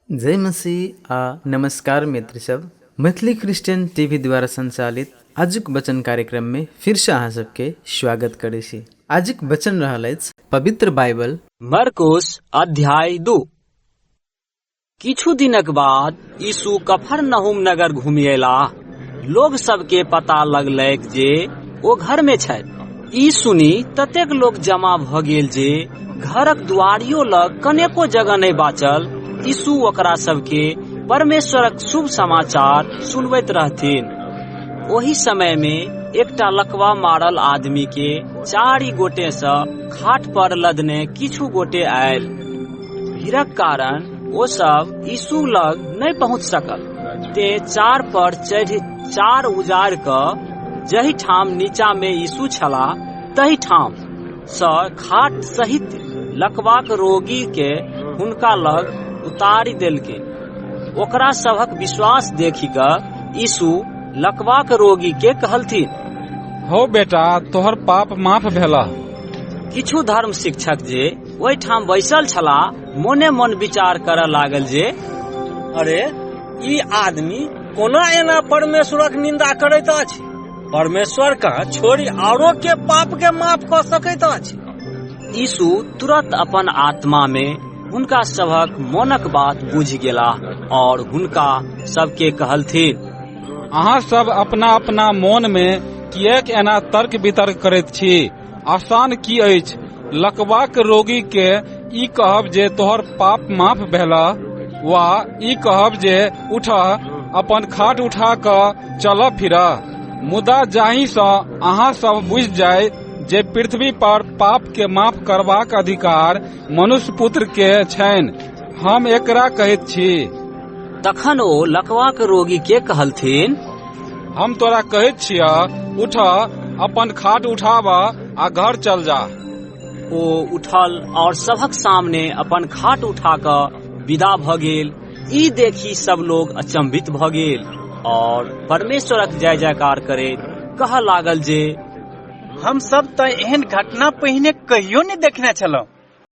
जय मसीह आ नमस्कार मित्र सब। मैथिली क्रिश्चियन टीवी द्वारा संचालित आजुक वचन कार्यक्रम में फिर से अहाँ सबके स्वागत करै छी। आजुक वचन रहल अछि पवित्र बाइबल मरकुस अध्याय 2। किछु दिनक बाद यीशु कफरनहूम नगर घूमि अयलाह। लोग सबके पता लगलैक जे ओ घर में छथि। ई सुनि ततेक लोक जमा भऽ गेल जे घरक दुआरियो लग कनेको जगह नहि बाचल। यीशु ओकरा सबके परमेश्वरक शुभ समाचार सुनबैत रहथिन। ओहि समय में एकटा लकवा मारल आदमी के 4 गोटे सँ खाट पर लदने किछु गोटे आयल। भीड़क कारण ओ सब यीशु लग नहि पहुँच सकल, तें चार पर चढ़ि चार उजाड़ि कऽ जहि ठाम नीचा में यीशु छलाह तहि ठाम सँ खाट सहित लकवाक रोगी के हुनका लग उतारि देलकै। ओकरा सभक विश्वास देखि कऽ यीशु लकवाक रोगी के कहलथिन, हौ बेटा, तोहर पाप माफ भेलह। किछु धर्म शिक्षक जे ओहिठाम बैसल छलाह मोने मन विचार करऽ लागल जे अरे, ई आदमी कोना एना परमेश्वरक निंदा करैत अछि? परमेश्वर के छोड़ि आरो के पाप के माफ कऽ सकैत अछि? यीशु तुरत अपन आत्मा में हुनका सभक मोनक बात बुझि गेलाह और हुनका सबके कहलथिन, अहाँ सब अपना अपना मोन में किएक एना तर्क वितर्क करैत छी? आसान की अछि, लकवाक रोगी के ई कहब जे तोहर पाप माफ भेलह, वा ई कहब जे उठह, अपन खाट उठा कऽ चलह फिरह? मुदा जाहि सँ अहाँ सब बुझि जाय जे पृथ्वी पर पाप के माफ करबाक अधिकार मनुष्य पुत्र के छैन, हम एकरा कहैत छी। तखन ओ लकवाक रोगी के कहलथिन, हम तोरा कहैत छियह, उठह, अपन खाट उठाबह आ घर चल जा। ओ उठल और सभक सामने अपन खाट उठा कऽ विदा भऽ गेल। ई देखि सब लोग अचंभित भऽ गेल और परमेश्वरक जय जयकार करैत कहऽ लागल जे हम सब तऽ एहन घटना पहिने कहियो नहि देखने छलहुँ।